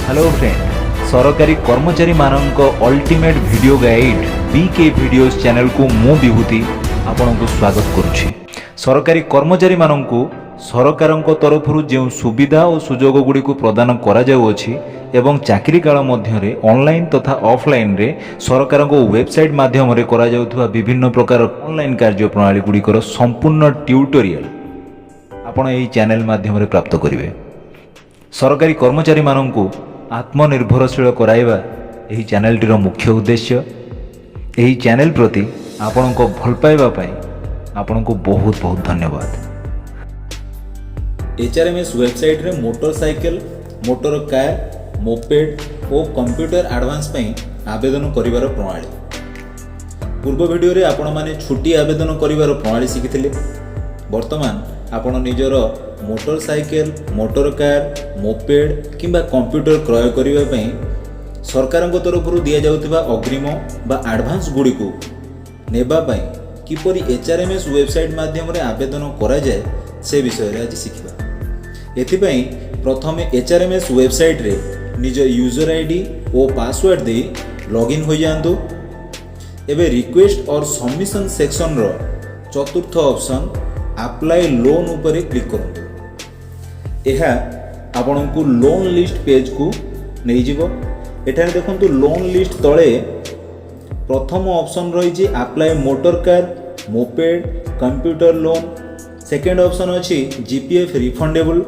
Hello friend, ସରକାରୀ କର୍ମଚାରୀମାନଙ୍କ ultimate video guide ବି କେ videos ଚ୍ୟାନେଲକୁ ମୁଁ ବିଭୂତି ଆପଣଙ୍କୁ ସ୍ୱାଗତ କରୁଛି। ସରକାରୀ କର୍ମଚାରୀମାନଙ୍କୁ ସରକାରଙ୍କ ତରଫରୁ ଯେଉଁ ସୁବିଧା ଓ ସୁଯୋଗ ଗୁଡ଼ିକୁ ପ୍ରଦାନ କରାଯାଉଅଛି ଏବଂ ଚାକିରି କାଳ ମଧ୍ୟରେ ଅନଲାଇନ୍ ତଥା ଅଫଲାଇନ୍ରେ ସରକାରଙ୍କ ୱେବସାଇଟ୍ ମାଧ୍ୟମରେ କରାଯାଉଥିବା ବିଭିନ୍ନ ପ୍ରକାର ଅନଲାଇନ୍ କାର୍ଯ୍ୟ ପ୍ରଣାଳୀ ଗୁଡ଼ିକର ସମ୍ପୂର୍ଣ୍ଣ ଟ୍ୟୁଟୋରିଆଲ୍ ଆପଣ ଏହି ଚ୍ୟାନେଲ ମାଧ୍ୟମରେ ପ୍ରାପ୍ତ କରିବେ। ସରକାରୀ କର୍ମଚାରୀମାନଙ୍କୁ ଆତ୍ମନିର୍ଭରଶୀଳ କରାଇବା ଏହି ଚ୍ୟାନେଲଟିର ମୁଖ୍ୟ ଉଦ୍ଦେଶ୍ୟ। ଏହି ଚ୍ୟାନେଲ ପ୍ରତି ଆପଣଙ୍କ ଭଲ ପାଇବା ପାଇଁ ଆପଣଙ୍କୁ ବହୁତ ବହୁତ ଧନ୍ୟବାଦ। ଏଚ୍ଆର୍ଏମ୍ଏସ୍ ୱେବସାଇଟ୍ରେ motor cycle, motor car, moped ଓ କମ୍ପ୍ୟୁଟର ଆଡ଼ଭାନ୍ସ ପାଇଁ ଆବେଦନ କରିବାର ପ୍ରଣାଳୀ। ପୂର୍ବ ଭିଡ଼ିଓରେ ଆପଣମାନେ ଛୁଟି ଆବେଦନ କରିବାର ପ୍ରଣାଳୀ ଶିଖିଥିଲେ। ବର୍ତ୍ତମାନ ଆପଣ ନିଜର motor cycle, motor car, moped କିମ୍ବା କମ୍ପ୍ୟୁଟର କ୍ରୟ କରିବା ପାଇଁ ସରକାରଙ୍କ ତରଫରୁ ଦିଆଯାଉଥିବା ଅଗ୍ରିମ ବା ଆଡ଼ଭାନ୍ସ ଗୁଡ଼ିକୁ ନେବା ପାଇଁ କିପରି ଏଚ୍ଆର୍ଏମ୍ଏସ୍ ୱେବସାଇଟ୍ ମାଧ୍ୟମରେ ଆବେଦନ କରାଯାଏ, ସେ ବିଷୟରେ ଆଜି ଶିଖିବା। ଏଥିପାଇଁ ପ୍ରଥମେ ଏଚ୍ଆର୍ଏମ୍ଏସ୍ ୱେବସାଇଟ୍ରେ ନିଜ ୟୁଜର୍ ଆଇଡି ଓ ପାସୱାର୍ଡ଼ ଦେଇ ଲଗ୍ଇନ୍ ହୋଇଯାଆନ୍ତୁ। ଏବେ ରିକ୍ୱେଷ୍ଟ ଅର୍ ସବମିସନ୍ ସେକ୍ସନର ଚତୁର୍ଥ ଅପସନ୍ ଆପ୍ଲାଏ ଲୋନ୍ ଉପରେ କ୍ଲିକ୍ କରନ୍ତୁ। ଏହା ଆପଣଙ୍କୁ ଲୋନ୍ ଲିଷ୍ଟ ପେଜ୍କୁ ନେଇଯିବ। ଏଠାରେ ଦେଖନ୍ତୁ, ଲୋନ୍ ଲିଷ୍ଟ ତଳେ ପ୍ରଥମ ଅପସନ୍ ରହିଛି apply motor car, moped, computer loan। Second option ଅଛି ଜିପିଏଫ୍ ରିଫଣ୍ଡେବୁଲ୍।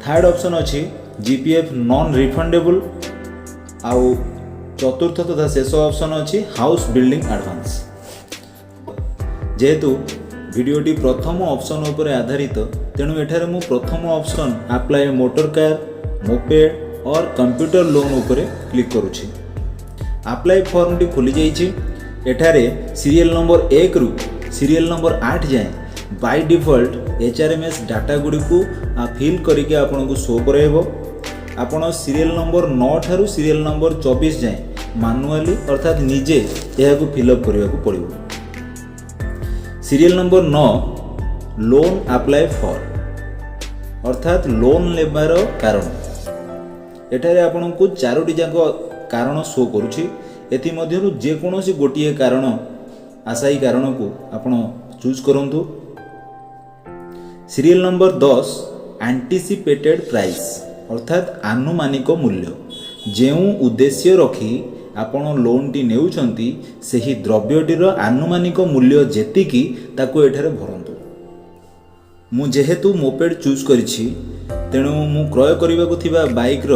ଥାର୍ଡ଼ ଅପସନ୍ ଅଛି ଜିପିଏଫ୍ ନନ୍ ରିଫଣ୍ଡେବୁଲ୍। ଆଉ ଚତୁର୍ଥ ତଥା ଶେଷ ଅପସନ୍ ଅଛି ହାଉସ୍ ବିଲ୍ଡିଂ ଆଡ଼ଭାନ୍ସ। ଯେହେତୁ ଭିଡ଼ିଓଟି ପ୍ରଥମ ଅପସନ୍ ଉପରେ ଆଧାରିତ, ତେଣୁ ଏଠାରେ ମୁଁ ପ୍ରଥମ option apply motor car, moped or computer loan ଉପରେ କ୍ଲିକ୍ କରୁଛି। ଆପ୍ଲାଏ ଫର୍ମଟି ଖୋଲିଯାଇଛି। ଏଠାରେ ସିରିଏଲ୍ ନମ୍ବର 1ରୁ ସିରିଏଲ୍ ନମ୍ବର 8 ଯାଏଁ ବାଇ ଡିଫଲ୍ଟ ଏଚ୍ଆର୍ଏମ୍ଏସ୍ ଡାଟା ଗୁଡ଼ିକୁ ଫିଲ୍ କରିକି ଆପଣଙ୍କୁ ଶୋ କରାଇବ। ଆପଣ ସିରିଏଲ୍ ନମ୍ବର 9 ଠାରୁ ସିରିଏଲ୍ ନମ୍ବର 24 ଯାଏଁ ମାନୁଆଲି, ଅର୍ଥାତ୍ ନିଜେ ଏହାକୁ ଫିଲ୍ଅପ୍ କରିବାକୁ ପଡ଼ିବ। Serial number 9, loan apply for, ଅର୍ଥାତ୍ ଲୋନ୍ ନେବାର କାରଣ। ଏଠାରେ ଆପଣଙ୍କୁ ଚାରୋଟି ଯାକ କାରଣ ଶୋ କରୁଛି। ଏଥିମଧ୍ୟରୁ ଯେକୌଣସି ଗୋଟିଏ କାରଣ, ଆଶାୟୀ କାରଣକୁ ଆପଣ ଚୁଜ୍ କରନ୍ତୁ। ସିରିଏଲ୍ ନମ୍ବର 10, ଆଣ୍ଟିସିପେଟେଡ୍ ପ୍ରାଇସ୍, ଅର୍ଥାତ୍ ଆନୁମାନିକ ମୂଲ୍ୟ। ଯେଉଁ ଉଦ୍ଦେଶ୍ୟ ରଖି ଆପଣ ଲୋନ୍ଟି ନେଉଛନ୍ତି, ସେହି ଦ୍ରବ୍ୟଟିର ଆନୁମାନିକ ମୂଲ୍ୟ ଯେତିକି, ତାକୁ ଏଠାରେ ଭରନ୍ତୁ। ମୁଁ ଯେହେତୁ ମୋପେଡ୍ ଚୁଜ୍ କରିଛି, ତେଣୁ ମୁଁ କ୍ରୟ କରିବାକୁ ଥିବା ବାଇକ୍ର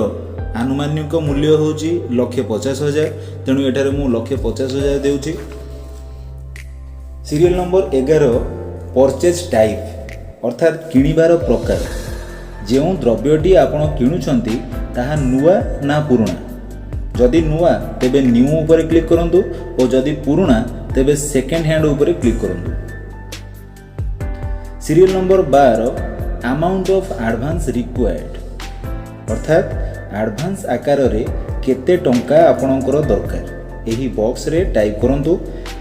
ଆନୁମାନିକ ମୂଲ୍ୟ ହେଉଛି 1,50,000। ତେଣୁ ଏଠାରେ ମୁଁ 1,50,000 ଦେଉଛି। ସିରିଏଲ୍ ନମ୍ବର 11, ପରଚେଜ୍ ଟାଇପ୍, ଅର୍ଥାତ୍ କିଣିବାର ପ୍ରକାର। ଯେଉଁ ଦ୍ରବ୍ୟଟି ଆପଣ କିଣୁଛନ୍ତି, ତାହା ନୂଆ ନା ପୁରୁଣା? ଯଦି ନୂଆ, ତେବେ ନ୍ୟୁ ଉପରେ କ୍ଲିକ୍ କରନ୍ତୁ ଓ ଯଦି ପୁରୁଣା, ତେବେ ସେକେଣ୍ଡ ହ୍ୟାଣ୍ଡ ଉପରେ କ୍ଲିକ୍ କରନ୍ତୁ। Serial number 12, amount of advance required, ଅର୍ଥାତ୍ ଆଡ଼ଭାନ୍ସ ଆକାରରେ କେତେ ଟଙ୍କା ଆପଣଙ୍କର ଦରକାର, ଏହି ବକ୍ସରେ ଟାଇପ୍ କରନ୍ତୁ।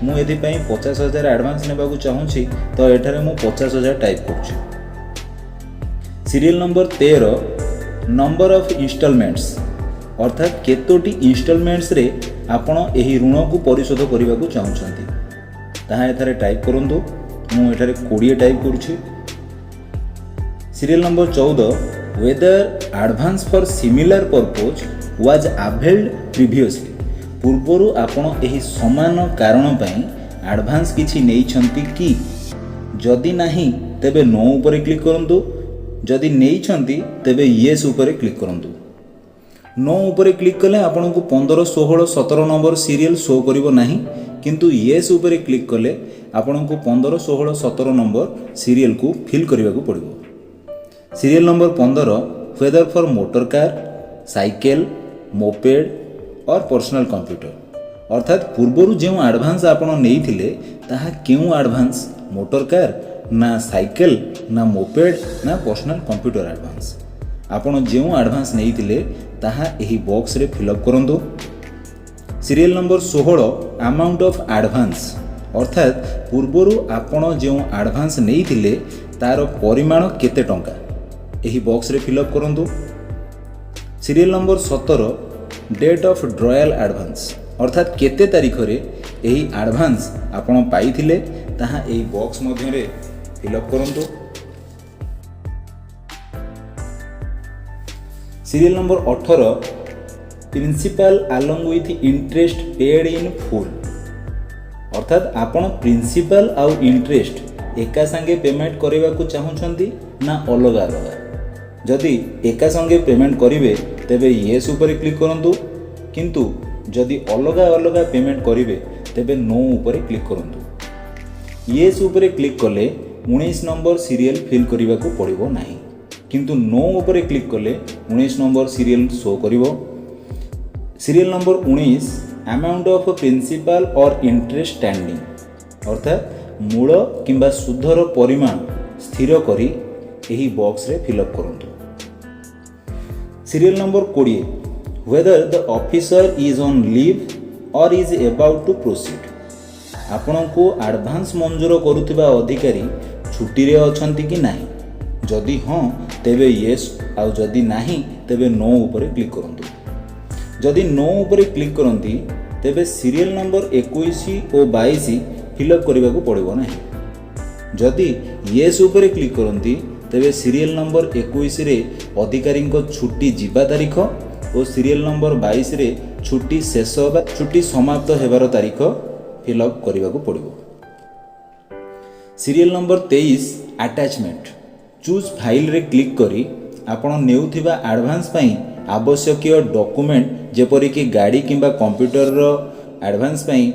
ମୁଁ ଏଥିପାଇଁ 50,000 ଆଡ଼ଭାନ୍ସ ନେବାକୁ ଚାହୁଁଛି, ତ ଏଠାରେ ମୁଁ 50,000 ଟାଇପ୍ କରୁଛି। ସିରିଏଲ୍ ନମ୍ବର 13, ନମ୍ବର ଅଫ୍ ଇନଷ୍ଟଲମେଣ୍ଟସ୍, ଅର୍ଥାତ୍ କେତୋଟି ଇନଷ୍ଟଲମେଣ୍ଟସରେ ଆପଣ ଏହି ଋଣକୁ ପରିଶୋଧ କରିବାକୁ ଚାହୁଁଛନ୍ତି, ତାହା ଏଠାରେ ଟାଇପ୍ କରନ୍ତୁ। ମୁଁ ଏଠାରେ 20 ଟାଇପ୍ କରୁଛି। Serial number 14, whether advance for similar purpose was availed previously। ପୂର୍ବରୁ ଆପଣ ଏହି ସମାନ କାରଣ ପାଇଁ ଆଡ଼ଭାନ୍ସ କିଛି ନେଇଛନ୍ତି କି? ଯଦି ନାହିଁ, ତେବେ ନୋ ଉପରେ କ୍ଲିକ୍ କରନ୍ତୁ। ଯଦି ନେଇଛନ୍ତି, ତେବେ ୟେସ୍ ଉପରେ କ୍ଲିକ୍ କରନ୍ତୁ। ନୋ ଉପରେ କ୍ଲିକ୍ କଲେ ଆପଣଙ୍କୁ 15, 16, 17 ନମ୍ବର ସିରିଏଲ୍ ଶୋ କରିବ ନାହିଁ, କିନ୍ତୁ ୟେସ୍ ଉପରେ କ୍ଲିକ୍ କଲେ ଆପଣଙ୍କୁ 15, 16, 17 ନମ୍ବର ସିରିଏଲ୍କୁ ଫିଲ୍ କରିବାକୁ ପଡ଼ିବ। Serial number 15, whether for motor car, cycle, moped or personal computer, ଅର୍ଥାତ୍ ପୂର୍ବରୁ ଯେଉଁ ଆଡ଼ଭାନ୍ସ ଆପଣ ନେଇଥିଲେ, ତାହା କେଉଁ ଆଡ଼ଭାନ୍ସ? ମୋଟର କାର୍ ନା ସାଇକେଲ ନା ମୋପେଡ୍ ନା ପର୍ସନାଲ କମ୍ପ୍ୟୁଟର ଆଡ଼ଭାନ୍ସ? ଆପଣ ଯେଉଁ ଆଡ଼ଭାନ୍ସ ନେଇଥିଲେ, ତାହା ଏହି ବକ୍ସରେ ଫିଲ୍ଅପ୍ କରନ୍ତୁ। Serial number 16, amount of advance, ଅର୍ଥାତ୍ ପୂର୍ବରୁ ଆପଣ ଯେଉଁ ଆଡ଼ଭାନ୍ସ ନେଇଥିଲେ, ତା'ର ପରିମାଣ କେତେ ଟଙ୍କା, ଏହି ବକ୍ସରେ ଫିଲ୍ଅପ୍ କରନ୍ତୁ। Serial number 17, date of drawal advance, ଅର୍ଥାତ୍ କେତେ ତାରିଖରେ ଏହି ଆଡ଼ଭାନ୍ସ ଆପଣ ପାଇଥିଲେ ତାହା ଏହି ବକ୍ସ ମଧ୍ୟରେ ଫିଲ୍ଅପ୍ କରନ୍ତୁ। Serial number 18, principal along with interest paid in full, ଅର୍ଥାତ୍ ଆପଣ ପ୍ରିନ୍ସିପାଲ୍ ଆଉ ଇଣ୍ଟରେଷ୍ଟ ଏକା ସାଙ୍ଗେ ପେମେଣ୍ଟ କରିବାକୁ ଚାହୁଁଛନ୍ତି ନା ଅଲଗା ଅଲଗା? ଯଦି ଏକା ସଙ୍ଗେ ପେମେଣ୍ଟ କରିବେ, ତେବେ ୟେସ୍ ଉପରେ କ୍ଲିକ୍ କରନ୍ତୁ। କିନ୍ତୁ ଯଦି ଅଲଗା ଅଲଗା ପେମେଣ୍ଟ କରିବେ, ତେବେ ନୋ ଉପରେ କ୍ଲିକ୍ କରନ୍ତୁ। ୟେସ୍ ଉପରେ କ୍ଲିକ୍ କଲେ 19 ନମ୍ବର ସିରିଏଲ୍ ଫିଲ୍ କରିବାକୁ ପଡ଼ିବ ନାହିଁ, କିନ୍ତୁ ନୋ ଉପରେ କ୍ଲିକ୍ କଲେ 19 ନମ୍ବର ସିରିଏଲ୍ ଶୋ କରିବ। Serial number 19, amount of principal or interest standing, ଅର୍ଥାତ୍ ମୂଳ କିମ୍ବା ସୁଧର ପରିମାଣ ସ୍ଥିର କରି ଏହି ବକ୍ସରେ ଫିଲ୍ଅପ୍ କରନ୍ତୁ। Serial number 20, whether the officer is on leave or is about to proceed, ଆପଣଙ୍କୁ ଆଡ଼ଭାନ୍ସ ମଞ୍ଜୁର କରୁଥିବା ଅଧିକାରୀ ଛୁଟିରେ ଅଛନ୍ତି କି ନାହିଁ? ଯଦି ହଁ, ତେବେ ୟେସ୍, ଆଉ ଯଦି ନାହିଁ, ତେବେ ନୋ ଉପରେ କ୍ଲିକ୍ କରନ୍ତୁ। ଯଦି ନୋ ଉପରେ କ୍ଲିକ୍ କରନ୍ତି, ତେବେ ସିରିଏଲ୍ ନମ୍ବର 21 ଓ 22 ଫିଲ୍ଅପ୍ କରିବାକୁ ପଡ଼ିବ ନାହିଁ। ଯଦି ୟେସ୍ ଉପରେ କ୍ଲିକ୍ କରନ୍ତି, ତେବେ ସିରିଏଲ୍ ନମ୍ବର 21ରେ ଅଧିକାରୀଙ୍କ ଛୁଟି ଯିବା ତାରିଖ ଓ ସିରିଏଲ୍ ନମ୍ବର 22ରେ ଛୁଟି ଶେଷ ବା ଛୁଟି ସମାପ୍ତ ହେବାର ତାରିଖ ଫିଲ୍ଅପ୍ କରିବାକୁ ପଡ଼ିବ। ସିରିଏଲ୍ ନମ୍ବର 23, ଆଟାଚମେଣ୍ଟ, ଚୁଜ୍ ଫାଇଲ୍ରେ କ୍ଲିକ୍ କରି ଆପଣ ନେଉଥିବା ଆଡ଼ଭାନ୍ସ ପାଇଁ ଆବଶ୍ୟକୀୟ ଡକୁମେଣ୍ଟ, ଯେପରିକି ଗାଡ଼ି କିମ୍ବା କମ୍ପ୍ୟୁଟରର ଆଡ଼ଭାନ୍ସ ପାଇଁ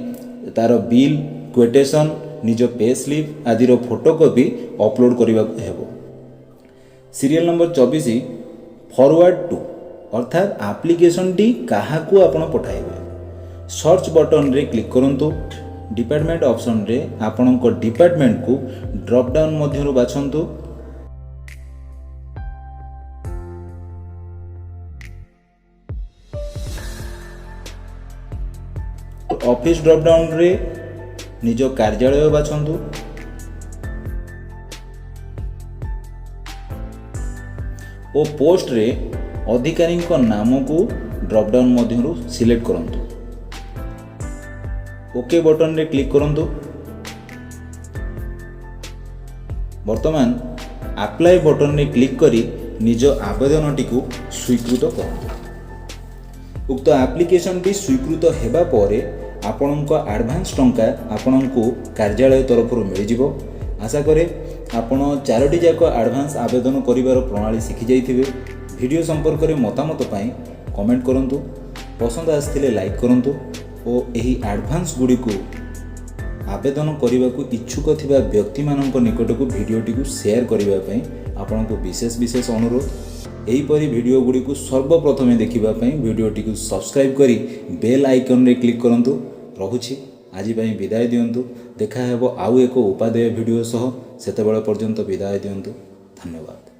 ତା'ର ବିଲ୍, କ୍ୱେଟେସନ୍, ନିଜ ପେ ସ୍ଲିପ୍ ଆଦିର ଫଟୋକପି ଅପଲୋଡ଼ କରିବାକୁ ହେବ। ସିରିଏଲ୍ ନମ୍ବର 24, ଫରୱାର୍ଡ଼ ଟୁ, ଅର୍ଥାତ୍ ଆପ୍ଲିକେସନଟି କାହାକୁ ଆପଣ ପଠାଇବେ? ସର୍ଚ୍ଚ ବଟନରେ କ୍ଲିକ୍ କରନ୍ତୁ। ଡିପାର୍ଟମେଣ୍ଟ ଅପସନରେ ଆପଣଙ୍କ ଡିପାର୍ଟମେଣ୍ଟକୁ ଡ୍ରପ୍ ଡାଉନ୍ ମଧ୍ୟରୁ ବାଛନ୍ତୁ। ଅଫିସ୍ ଡ୍ରପ୍ ଡାଉନରେ ନିଜ କାର୍ଯ୍ୟାଳୟ ବାଛନ୍ତୁ ଓ ପୋଷ୍ଟରେ ଅଧିକାରୀଙ୍କ ନାମକୁ ଡ୍ରପ୍ ଡାଉନ୍ ମଧ୍ୟରୁ ସିଲେକ୍ଟ କରନ୍ତୁ। ଓକେ ବଟନରେ କ୍ଲିକ୍ କରନ୍ତୁ। ବର୍ତ୍ତମାନ ଆପ୍ଲାଏ ବଟନରେ କ୍ଲିକ୍ କରି ନିଜ ଆବେଦନଟିକୁ ସ୍ୱୀକୃତ କରନ୍ତୁ। ଉକ୍ତ ଆପ୍ଲିକେସନଟି ସ୍ୱୀକୃତ ହେବା ପରେ ଆପଣଙ୍କ ଆଡ଼ଭାନ୍ସ ଟଙ୍କା ଆପଣଙ୍କୁ କାର୍ଯ୍ୟାଳୟ ତରଫରୁ ମିଳିଯିବ। ଆଶା କରେ ଆପଣ ଚାରୋଟି ଯାକ ଆଡ଼ଭାନ୍ସ ଆବେଦନ କରିବାର ପ୍ରଣାଳୀ ଶିଖିଯାଇଥିବେ। ଭିଡ଼ିଓ ସମ୍ପର୍କରେ ମତାମତ ପାଇଁ କମେଣ୍ଟ କରନ୍ତୁ। ପସନ୍ଦ ଆସିଥିଲେ ଲାଇକ୍ କରନ୍ତୁ ଓ ଏହି ଆଡ଼ଭାନ୍ସ ଗୁଡ଼ିକୁ ଆବେଦନ କରିବାକୁ ଇଚ୍ଛୁକ ଥିବା ବ୍ୟକ୍ତିମାନଙ୍କ ନିକଟକୁ ଭିଡ଼ିଓଟିକୁ ସେୟାର କରିବା ପାଇଁ ଆପଣଙ୍କୁ ବିଶେଷ ବିଶେଷ ଅନୁରୋଧ। ଏହିପରି ଭିଡ଼ିଓ ଗୁଡ଼ିକୁ ସର୍ବପ୍ରଥମେ ଦେଖିବା ପାଇଁ ଭିଡ଼ିଓଟିକୁ ସବସ୍କ୍ରାଇବ୍ କରି ବେଲ୍ ଆଇକନ୍ରେ କ୍ଲିକ୍ କରନ୍ତୁ। ରହୁଛି, ଆଜି ପାଇଁ ବିଦାୟ ଦିଅନ୍ତୁ। ଦେଖା ହେବ ଆଉ ଏକ ଉପାଦେୟ ଭିଡ଼ିଓ ସହ। ସେତେବେଳେ ପର୍ଯ୍ୟନ୍ତ ବିଦାୟ ଦିଅନ୍ତୁ। ଧନ୍ୟବାଦ।